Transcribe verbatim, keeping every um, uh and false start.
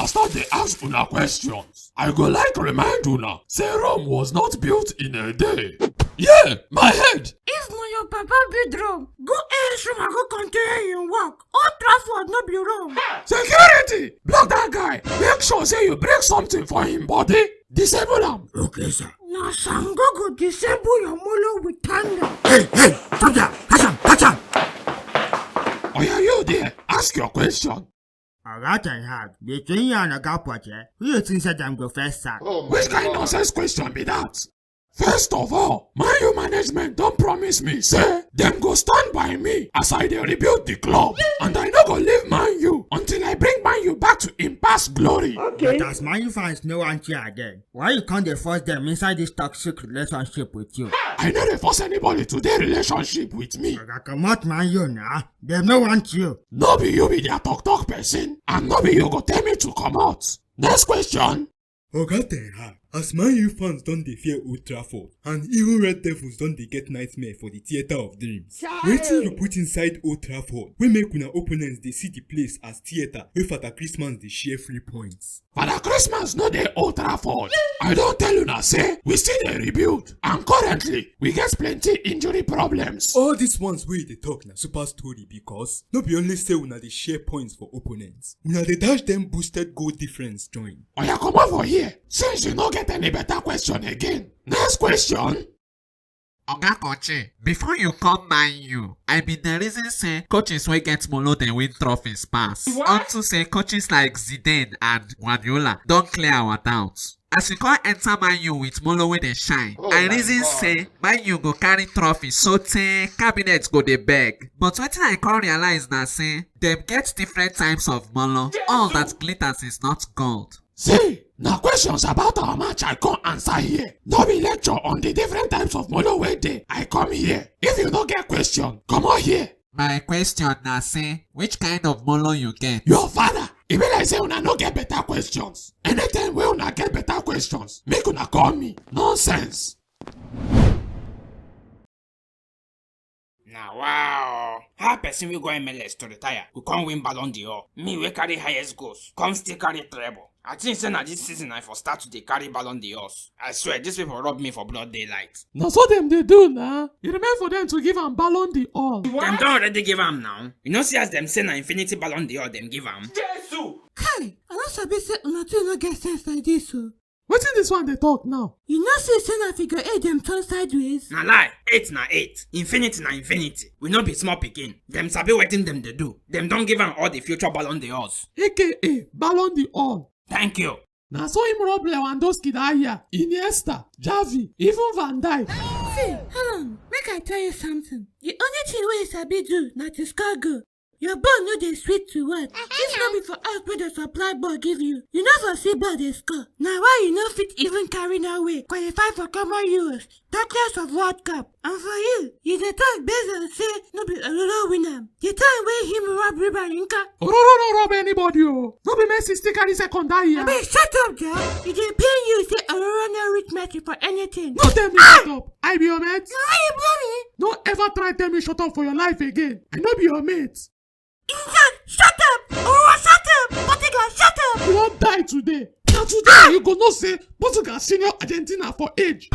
I start dey ask una questions. I go like remind una say Rome was not built in a day. Yeah, my head. If na your papa build Rome, go ask Rome go continue im work. Old Trafford no be Rome. Security, block that guy. Make sure say you break something for him body. Disable am. Okay, sir. Na Shango go disable your molo with thunder. Hey, hey, soldier, catch am, catch am. Oya, you there, ask your question. Oga Ten Hag, between you and Oga Poche, who you think say dem go first sack? Which kind nonsense question be that? First of all, Man U management don promise me say dem go stand by me as I dey rebuild the club, and I no go leave Man U until I bring Man U back to im past glory. But as Man U fans no want you again, why you come dey force dem inside this toxic relationship with you? I no dey force anybody to dey relationship with me. Oga, comot Man U na, dem no want you. No be you be their talk talk person, and no be you go tell me to comot. Next question. Oga Ten Hag, as Man U fans don dey fear Old Trafford, and even Red Devils don dey get nightmare for the theatre of dreams. Chai! Wetin you put inside Old Trafford wey make una opponents dey see the place as theatre wey Father Christmas dey share free points? Father Christmas no dey Old Trafford. I don tell una say we still dey rebuild, and currently we get plenty injury problems. All these ones wey you dey talk na super story, because no be only say una dey share points for opponents, una dey dash dem boosted goal difference join. Oya, comot for here, since you no get any better question again. Next question. Oga Kochi, before you come Man U, I bin dey reason say coaches wey get molo dey win trophies pass. What? Unto say coaches like Zidane and Guardiola don clear our doubts. As you come enter Man U with molo wey dey shine, oh, I reason say Man U go carry trophy so tey cabinet go dey beg. But wetin I come realize na say dem get different types of molo. All that glitters is not gold. See, na questions about our match I come answer here. No be lecture on the different types of molo wey dey I come here. If you no get question, comot here. My question na say, which kind of molo you get? Your father! E be like say una no get better questions. Anytime wey una get better questions, make una call me. Nonsense. Na wow! How person wey go M L S to retire go come win Ballon d'Or? Me wey carry highest goals, come still carry treble. I think say na this season I for start to dey carry Ballon d'Ors. I swear, these people rob me for broad daylight. Na so dem dey do na. E remain for dem to give am Ballon d'Or. Dem don already give am now. You no see as dem say na Infinity Ballon d'Or dem give am? Jesus! Kai, I no sabi say una two no get sense like this o. Wetin this one dey talk now? You no see say na figure eight dem turn sideways? Na lie, eight na eight, infinity na infinity. We no be small pikin. Dem sabi wetin dem dey do. Dem don give am all the future Ballon d'Ors. A K A Ballon d'Or. Thank you. Na so him rob Lewandowski that year, Iniesta, Xavi, even Van Dijk. See, hold on, make I tell you something. The only thing wey you sabi do na to score goal. Your ball no dey sweet to watch. If no be for us wey dey supply ball give you, you no for see ball dey score. Na why you no fit even carry that way qualify for common Euros, talk less of World Cup. And for you, you dey talk based on say no be Ororo win am. The time wey him rob Riba Yinka. Ororo no rob anybody o. No be Messi still carry second that year. Abeg, shut up, Joe. E dey pain you say Ororo no reach Messi for anything. No tell me shut up. I be your mate. Na why you blow me? No ever try tell me shut up for your life again. I no be your mate. Shut up! Oh, shut up! Portugal, shut up! You wan die today. Na today you go know say Portugal senior Argentina for age.